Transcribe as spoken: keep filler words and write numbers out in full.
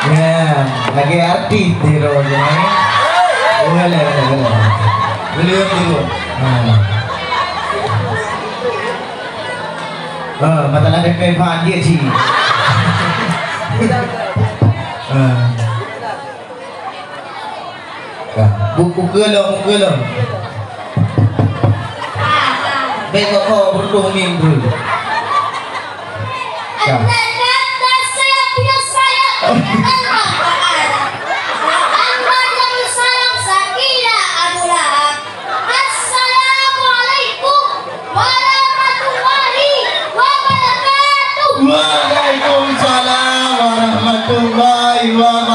Ya, lagèe artis di roh ni. Boleh, boleh, boleh. Boleh, boleh. Ha. Ha, masalah depan dia sih. Ha. Ka. Bu-, buka lom, buka lom. Bèk kok, kok beruntung ni, bro. Ka. Andaikan saya punya sayap, akan yang sayap Sakinah Abu Lahab. Assalamualaikum warahmatullahi wabarakatuh. Waalaikumsalam warahmatullahi wabarakatuh.